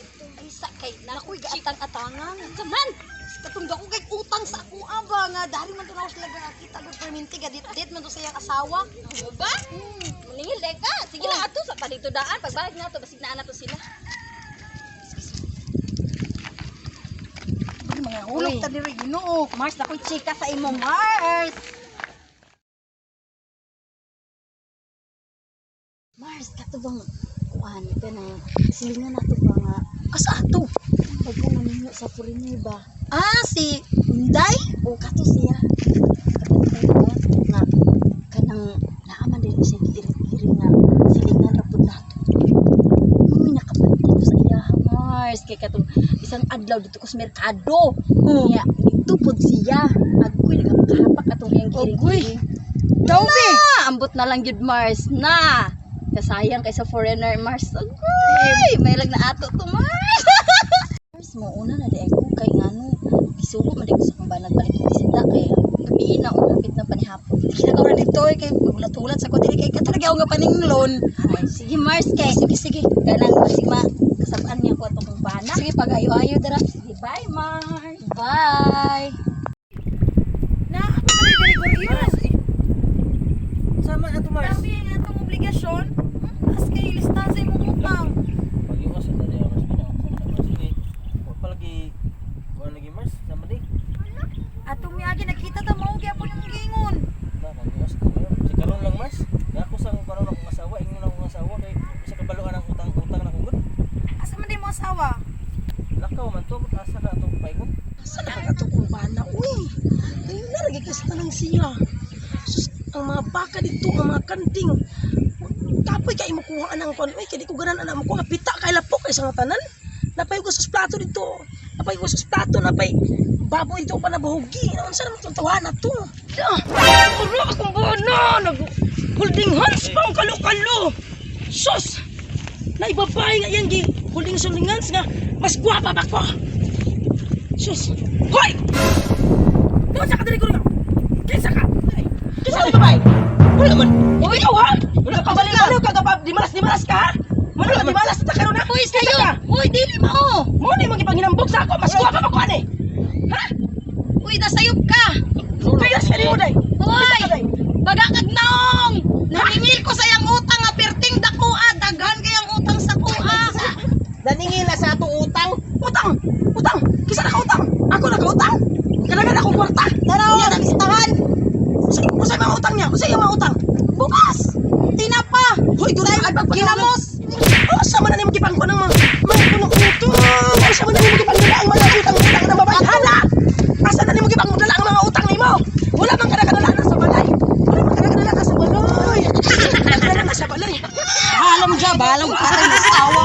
dito. Ay sa kay nakoy gaatang-atangan. Unsa man? Katong dako kay utang sa ako ba nga dari man to na sila gakita gud perminti ga dit man to sa iyang asawa. Ano ba? Maningil dai ka. Sige lang ato sa palito daan. Pagbalik nato basig naa na to sila. Uy, mga hulog Uy. ta diri Ginoo. Mars, nakoy chika sa imo, Mars. Mars, kato bang kuan ka na silingan nato ba nga Asa ato? pag naminyo sa foreigner ba? Ah, si Inday? O kato siya. Kapantay ba nga kanang naaman din siya giiring-iring nga silingan ra pud nato. Uy, nakabantay ko sa iya, Mars, kay katong isang adlaw dito ko sa merkado. Niya, dito pud siya. Agoy nagapakahapak atong iyang Agoy. giiring-iring. Daw be. Na, ambot na lang yun, Mars. Na. Kasayang kay sa foreigner, Mars. Agoy, may lag na ato to, Mars. Mars, mo una na di ko kay ngano gisugo man di ko sa kong banag balik og isda kay gabi na og hapit na panihapon. Kita ka dito eh, kay ulat-ulat sa ko diri kay kato lagi ako nga paninglon. Ay, sige Mars kay Sige sige. kanang basig ma kasab-an niya ko ato kong bana. Sige pag ayo-ayo dara. Sige, bye Mars. Bye. Na, ako pa rin Gregorio. Sama na to, Mars. Grabe ang atong obligasyon. As kay listahan sa imong utang. Pag-iwas sa tali, Mars. Pinang sa mga Mars. Sige. Wa pa lagi, wa lagi, Mars. Sama di. Atong miagi nakita ta mao gyapon imong giingon. Na, pag-iwas ko kayo. Si karon lang, Mars. Na ako sa karon akong asawa, ingon akong asawa kay sa kabaluan ang utang-utang na kugod. Asa man di mo asawa? Lakaw man to, asa ka atong paingon. Asa na ka ato kong bana uy. Ngayon na lagi kasi tanang siya. Sus, ang mga baka dito, ang mga kanding. Kapoy kay makuha ang kon. Uy, kay di ko ganan anak mo kuha pita kay lapok kay sa mga tanan. Napay ko sa plato dito. Napay ko sa plato, napay baboy dito pa nabuhugi. Unsa naman itong tawana to? Ah, Wala akong bana. Nag holding hands pa ang kalo-kalo. Sus! Naibabae nga yan gi holding holding hands nga mas gwapa ba ko? Sus! Hoy! Doon sa kadiri ko rin! Kinsa ka! Kinsa ka babae? Wala man! Uy, ikaw ha? Wala ka baliw ka kapag di malas di malas ka ha? Wala ka di malas ta karon ha? Uy, Kinsa sayo. ka? Uy, dili mao. Mo ni mga gipanghinambog sa ako, mas gwapa pa ko ani. Ha? Uy, nasayop ka. Kaya sa nimo day. Uy! Kinsa ka, day? Baga kag naong! Naningil ko sa iyang utang nga perting dakoa, daghan kayang utang sa kuha. Naningil na sa atong utang. Utang! Utang! Kinsa naka utang? Ako naka utang? Kanagan akong kwarta. Taraw, nalistahan. Usa usa mga utang niya? Usa yung mga utang? Bukas! Tinapa! Hoy, doon ay Ginamos! Oh, sa man na nimo gipangkuan ng mga mga punong utang. Oh, sa man na nimo gipangdala ang mga utang-utang ng babae. Hala! Asa na nimo gipangdala ang mga utang nimo? Wala man kada kadala na sa balay. Wala man kada kadala na sa balay. Wala kadala na sa balay. Bahala mo dyan, bahala mo patay mo asawa.